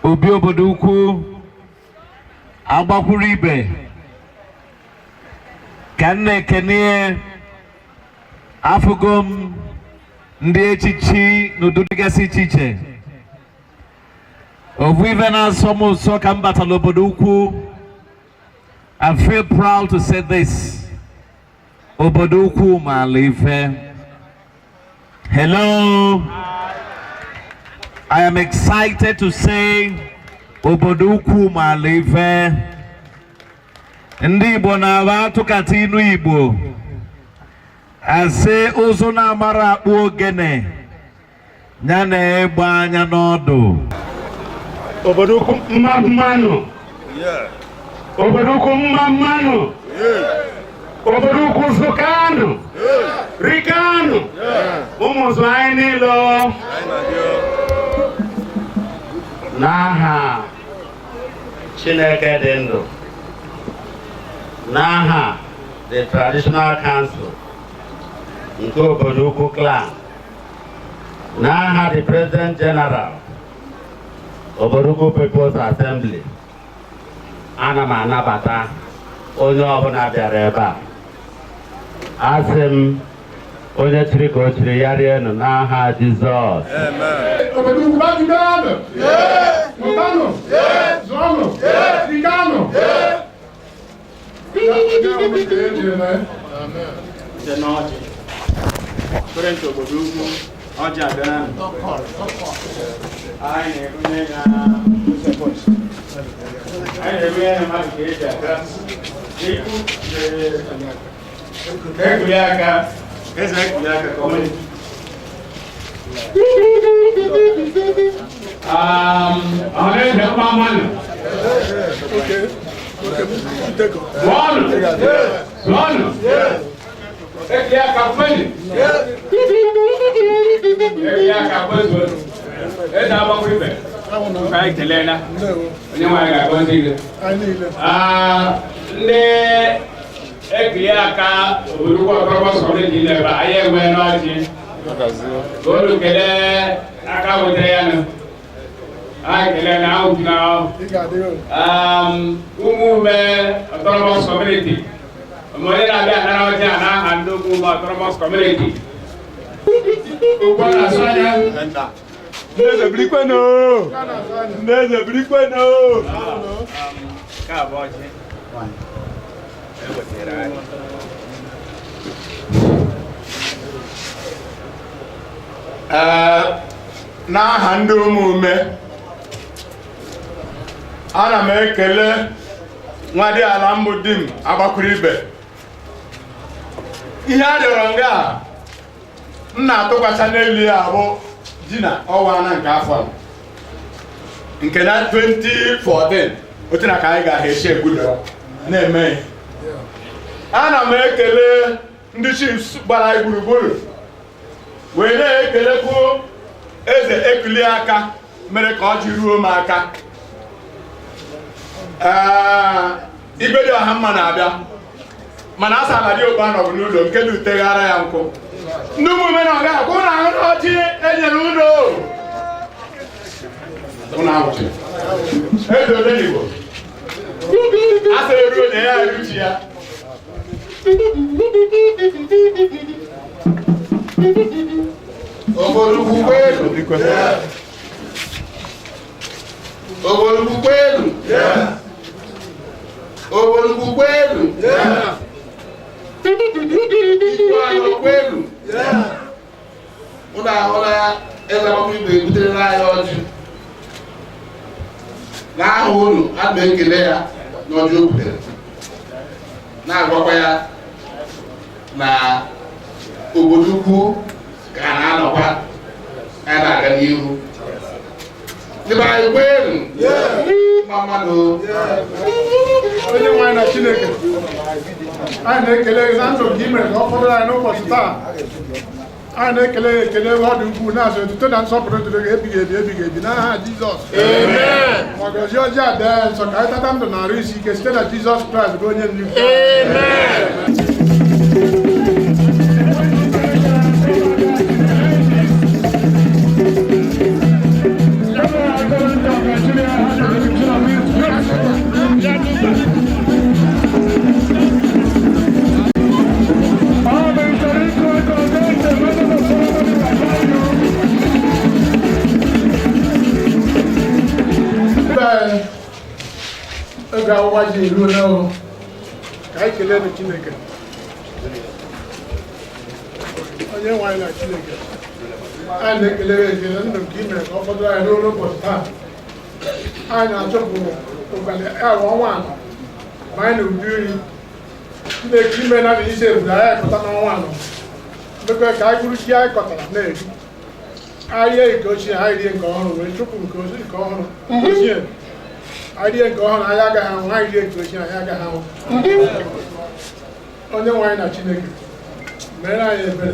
Obi obodo ukwu agbakwuru ibe ka m na-ekene. Afụgo m ndị echichi n'ụdị dịgasị iche iche. Ovu ife na-asọ m ụsọ ka m batara obodo ukwu. I feel proud to say this: obodo ukwu maala ife. Hello, I am excited to say obodo ukwu maala ife. Ndị Igbo na-aba atụkata inu Igbo asị ụzụ na-amara akpụ ogene ya na-egbe anya n'ọdụ. Obodo ukwu, mma mmanụ! Obodo ukwu, mma mmanụ! Obodo ukwu, zụkanụ, rikanụ! Ụmụ zụ anyị niile, n'aha Chineke dị ndụ, n'aha the Traditional Council nke obodo ukwu clan, n'aha the President General, Obodo Ukwu People's Assembly, ana m anabata onye ọbụla bịara ebe a. Asị m onye chiri ka o chiri ya rienụ n'aha Jizọs. Obodo ukwu gbajidere, mụtanụ, zụọnụ, rikanụ. Site n'ọjị kwerentị obodo ukwu, ọjị abịara, anyị na-ebunye ya, anyị na-ebunye ya mmadụ ka eji aga ikwu ekuli aka, eze ekuli aka ka ọ nwee. Ọhaneze, mma mmanụ! Zụọnụ, zụọnụ, ekuli aka kwenu, ekuli aka kwezuonu. Eze agbakwa ibe anyị kelela onye nwaanyị ga-agọzi gị. Ndị ekuli aka obodo ukwu ọkọrọbọ sọ̀rọ̀ dị ebe anyị enwee n'ọjị ka olu kelee aka wetara ya nụ. Anyị kelee na ahụ na ụmụ ume autonomous community. Onye na-abịa anara ọjị a n'aha ndị ụmụ ume autonomous community ugbu a na-asụ anya. Ndị eze, birikwenu! Ndị eze, birikwenu! Nke a bụ ọjị e wetara anyị. Ee, n'aha ndị ụmụume, ana m ekele nwadiala mbụ di m agbakwuru ibe. Ihe a rịọrọ nga a m na-atụkwasị n'elu ya bụ ji na ọwa na nke afọ a nke na 2014 otu na ka anyị ga-echi egwudoro na-eme ya. Ana m ekele ndị chiefs gbara anyị gburugburu, wee na-ekelekwu eze ekuli aka mere ka ọ ji ruo m aka. Ee, igwe dị ọha mma na-abịa, mana asa ala dị okpu anọbụ n'ụlọ nke dị uteghara ya nkwụ. Ndị ụmụ na ọga akwụ na ahụ n'ọchị enyere ụlọ ụnụ ahụchi eze Odenigbo asa eruo na ya eruchi ya. Obodo ukwu kwenu! Obodo ukwu kwenu! Obodo ukwu kwenu! Ikwu anọ kwenu! Ụnụ ahụla eze agbapụ igwe ebuterela anyị ọjị. N'aha unu, ana m ekele ya n'ọjị o butere, na-agwakwa ya na obodo ukwu ka na-anọkwa anyị na-aga n'ihu. Ndị be anyị, kwenu! Mma mmadụ! Onye nwe anyị na Chineke anyị, na-ekele gị na ndụ nke i mere ka ọ fọdụrụ anyị n'ụbọchị taa. Anyị na-ekele gị ekele ebe ọ dị ukwuu, na-asị otuto na nsọpụrụ dịrị gị ebighị ebi, ebighị ebi, n'aha Jizọs. Ma gọzie ọjị a dee nsọ ka anyị tata ndụ na arụ isi ike site na Jizọs Kraịst bụ onye ndu. Anyị oge awụwa ji eruola o. Ka anyị kelee Chineke onye nwe anyị na Chineke. Anyị na-ekele gị ekele ndụ nke i mere ka ọ fọdụrụ anyị ruo n'ụbọchị taa. Anyị na-achọpụ ụbalị ahụ ọnwa anọ ma anyị na udu nri. Chineke, ime na isi eburu anyị akọta n'ọnwa anọ, mekwe ka anyị bụrụ ji anyị kọtara na-eri. Anyị rie nke ochie, anyị rie nke ọhụrụ, wee chụpụ nke ochie, nke ọhụrụ ochie. Anyị rie nke ọhụrụ, anyị agaghị anwụ. Anyị rie nke ochie, anyị agaghị anwụ. Onye nwe anyị na Chineke, mere anyị ebere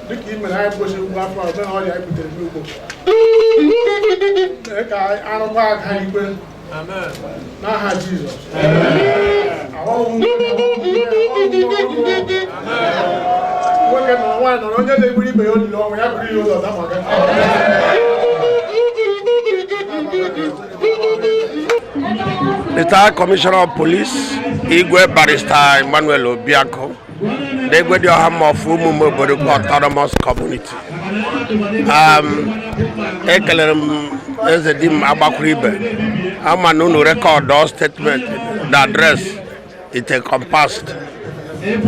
dịka i mere anyị mgbochi ugbo afọ a mere ọrịa anyị butere n'ugbo. Mee ka arụkwa aka ikpe n'aha Jizọs. Nwoke nọrọ, nwaanyị nọrọ, onye na-egburu ibe ya olili ọnwụ ya buru ya ụzọ damaga. Retired Commissioner of Police, Igwe Barrister Emmanuel Obiako, the Igwe dị ọha ma of Umume Obodo Autonomous Community. Ekelere m eze di m agbakwuru ibe ama na unu record statement, the address, it encompassed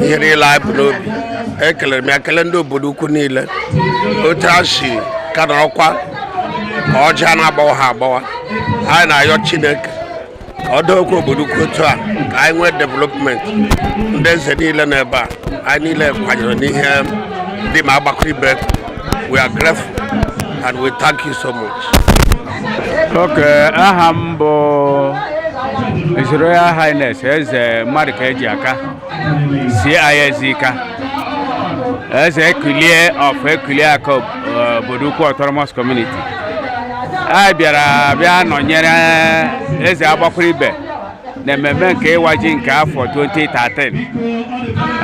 ihe niile anyị bụ n'obi. Ekelere m ya, kele ndị obodo ukwu niile otu ha si ka nọrọkwa ka ọjị a na-agbawa ha agbawa. Anyị na-ayọ Chineke ka ọ dowekwa obodo ukwu otu a, ka anyị nwee development. Ndị eze niile nọ ebe a, anyị niile kwanyere n'ihe dị ma agbakọ ibe. We are grateful and we thank you so much. Okay, aha m bụ His Royal Highness Eze mmadụ ka eji aka CIS Ika, Eze Ekulie of Ekulie Aka, obodo ukwu Autonomous Community. Anyị bịara bịa nọnyere Eze Agbakwuru Ibe na mmemme nke ịwa ji nke afọ 2013,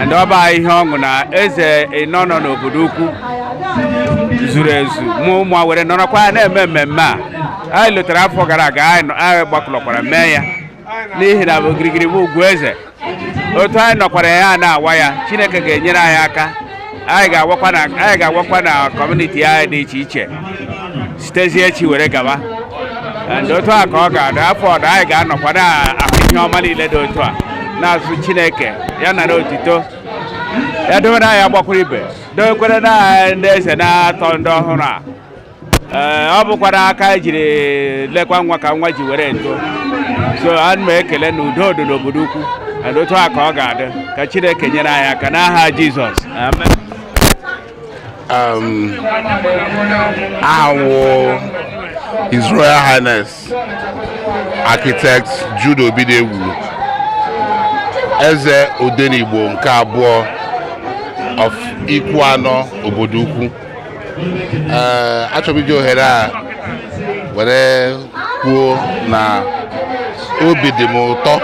and ọ bụ ihe ọṅụ na eze ịnọ nọ n'obodo ukwu zuru ezu mụ ụmụ were nọrọkwa ya na-eme mmemme a. Anyị lụtara afọ gara aga, anyị gbakọrọkwara mee ya n'ihi na ogirigiri bụ ugwu eze. Otu anyị nọkwara ya na-awa ya, Chineke ga-enyere anyị aka. Anyị ga-awakwa na community anyị dị iche iche sitezie echi were gaba, and otu a ka ọ ga-adị. Afọ ọdụ anyị ga-anọkwa na-ahụ ihe ọma niile dị otu a na-azụ. Chineke ya nara otito ya, dowere anyị agbakwuru ibe, dowekwere na anyị ndị eze na-atọ ndị ọhụrụ a. Ee, ọ bụkwara aka ejiri lekwa nwa ka nwa ji were eto. So ana m ekele na udo dị n'obodo ukwu, and otu a ka ọ ga-adị. Ka Chineke nyere anyị aka n'aha Jizọs, amen. Aha wụ His Royal Highness Architect Jude Obidegwu, Eze Odenigbo nke abụọ of Ikwu Anọ obodo ukwu. Ee, achọrọ m iji ohere a were kwuo na obi dị m ụtọ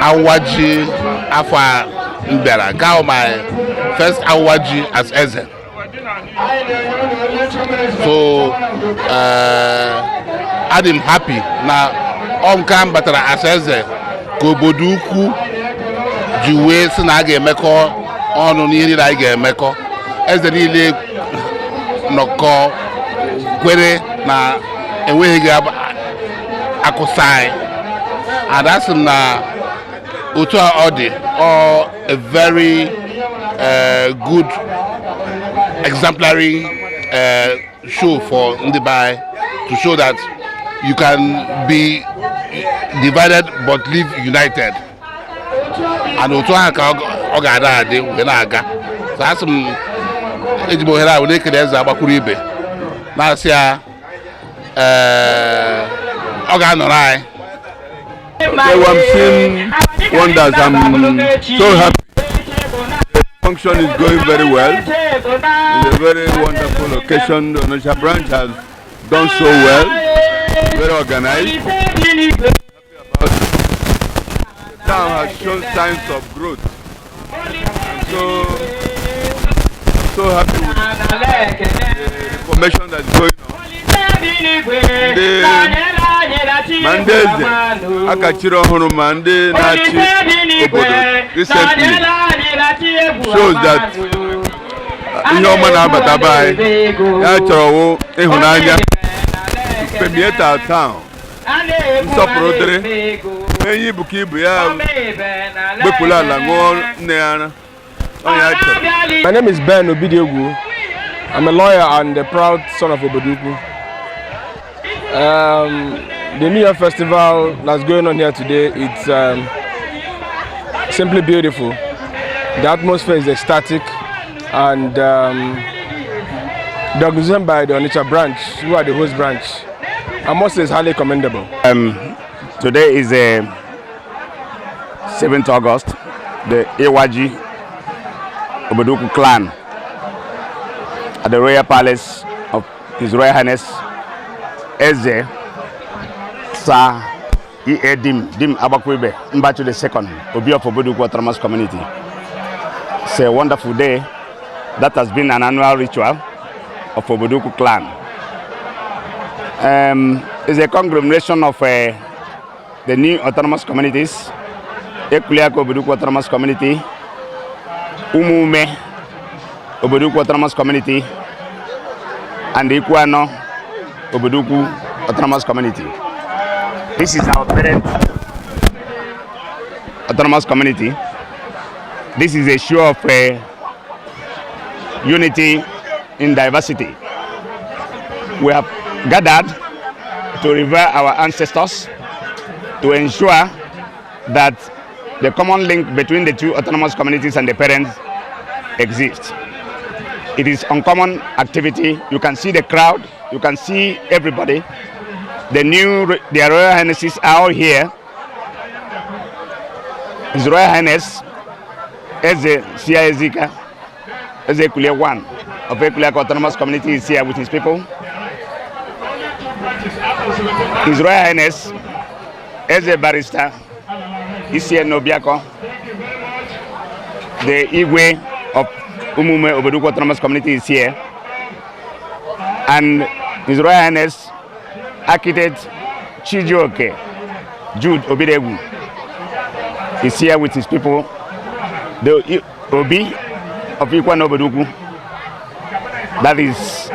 awa ji afọ a m bịara nke ahụ, my first awa ji as eze. So adị m happy na ọ nke a m batara as eze ka obodo ukwu ji wee sị na a ga-emekọ ọnụ n'ihe niile anyị ga-emekọ. Eze niile nọkọ kwere na enweghị akụsa anyị, and asị m na otu a ọ dị, ọ a very good exemplary show for ndị be anyị to show that you can be divided but live united, and otu ahụ ka ọ ga-ada adị wee na-aga. So asị m eji m ohere a wee na-ekele eze agbakwuru ibe, na-asị ya ee, ọ ga-anọrọ anyị. Okay, well, I'm seeing wonders. I'm so happy. The function is going very well. It's a very wonderful occasion. The Onitsha branch has done so well, very organized. Happy about it. The town has shown signs of growth. And so happy with the information that's going on. Ndị ma ndị eze akachiri ọhụrụ ma ndị na-achị obodo recently shows that ihe ọma na-abata be anyị. Ya chọrọ wụ ịhụnanya to Permeate our town. Nsọpụrụ dịrị enyi bụ ka ibu ya gbepụrụ ala ṅụọ nne ya ara onye ya chọrọ. My name is Ben Obidiegwu. I'm a lawyer and a proud son of Obodoukwu. The New Year Festival that's going on here today, it's simply beautiful. The atmosphere is ecstatic and the organization by the Onitsha branch, who are the host branch, I must say is highly commendable. Today is 7th August, the Iwaji Obodoukwu clan at the Royal Palace of His Royal Highness Eze Sir E.A. Dim, Dim Abakwebe, Mbachu II, Obi of Obodoukwu Autonomous Community. It's a wonderful day that has been an annual ritual of Obodoukwu clan. It's a conglomeration of the new autonomous communities, Ekuliako Obodoukwu Autonomous Community, Umume Obodoukwu Autonomous Community, and Ikwuano Obodoukwu Autonomous Community. This is our parent autonomous community. This is a show of unity in diversity. We have gathered to revere our ancestors, to ensure that the common link between the two autonomous communities and the parents exists. It is uncommon activity. You can see the crowd, you can see everybody. The Royal Highnesses are all here. His Royal Highness Eze Sia Ezika, Eze Ekulie one of Ekuliaka Autonomous Community is here with his people. His Royal Highness Eze Barrister Icn Obiako, the Igwe of Umume Obodoukwu Autonomous Community is here. And His Royal Highness Architect Chijioke Jude Obidegwu is here with his people. The Obi of Ikwuano Obodoukwu. That is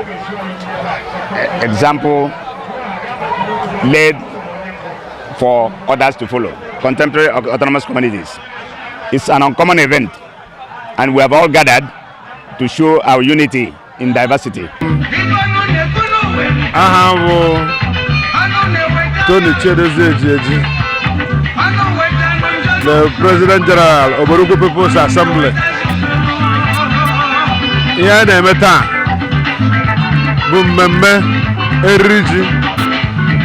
example laid for others to follow, contemporary autonomous communities. It's an uncommon event, and we have all gathered to show our unity in diversity. Aha m bụ Tony Chiedozie Ejieji, the President General, Obodoukwu People's Assembly. Ihe a na-eme taa bụ mmemme eriri ji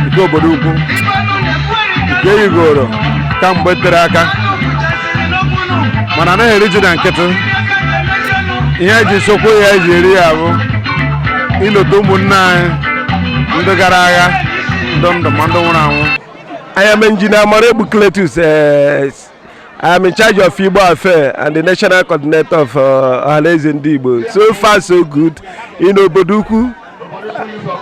nke obodo ukwu nke eyigoro kamgbe tere aka, mana anaghị eri ji na nkịtị. Ihe eji sokwa ya eji eri ya bụ ilote ụmụnne anyị ndị gara agha, ndụ ndụ ma ndị nwụrụ anwụ. I am Engineer Morebu Cletus. I am in charge of Igbo Affair and the national coordinator of Ohanaeze Ndigbo. So far, so good. In Obodoukwu,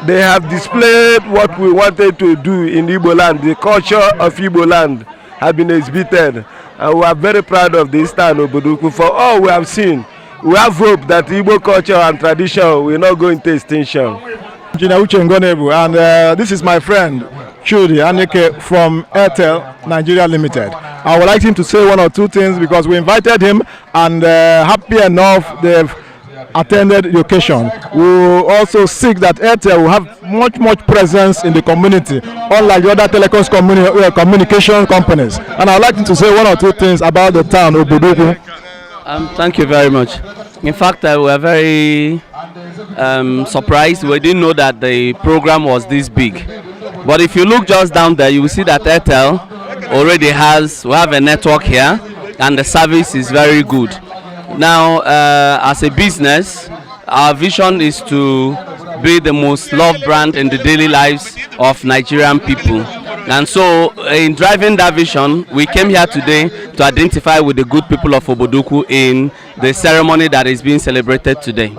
they have displayed what we wanted to do in Igbo land. The culture of Igbo land have been exhibited. And we are very proud of this town, Obodoukwu. For all we have seen, we have hope that Igbo culture and tradition will not go into extinction. Engineer Uche Ngonebu, and this is my friend Chudi Anike from Airtel Nigeria Limited. I would like him to say one or two things because we invited him and happy enough they've attended the occasion. We will also seek that Airtel will have much, much presence in the community, unlike the other telecoms communication companies. And I'd like him to say one or two things about the town of Obodoukwu. Thank you very much. In fact, we are very surprised. We didn't know that the program was this big. But if you look just down there, you will see that Airtel already has, we have a network here, and the service is very good. Now, as a business, our vision is to be the most loved brand in the daily lives of Nigerian people. And so, in driving that vision, we came here today to identify with the good people of Obodoukwu in the ceremony that is being celebrated today.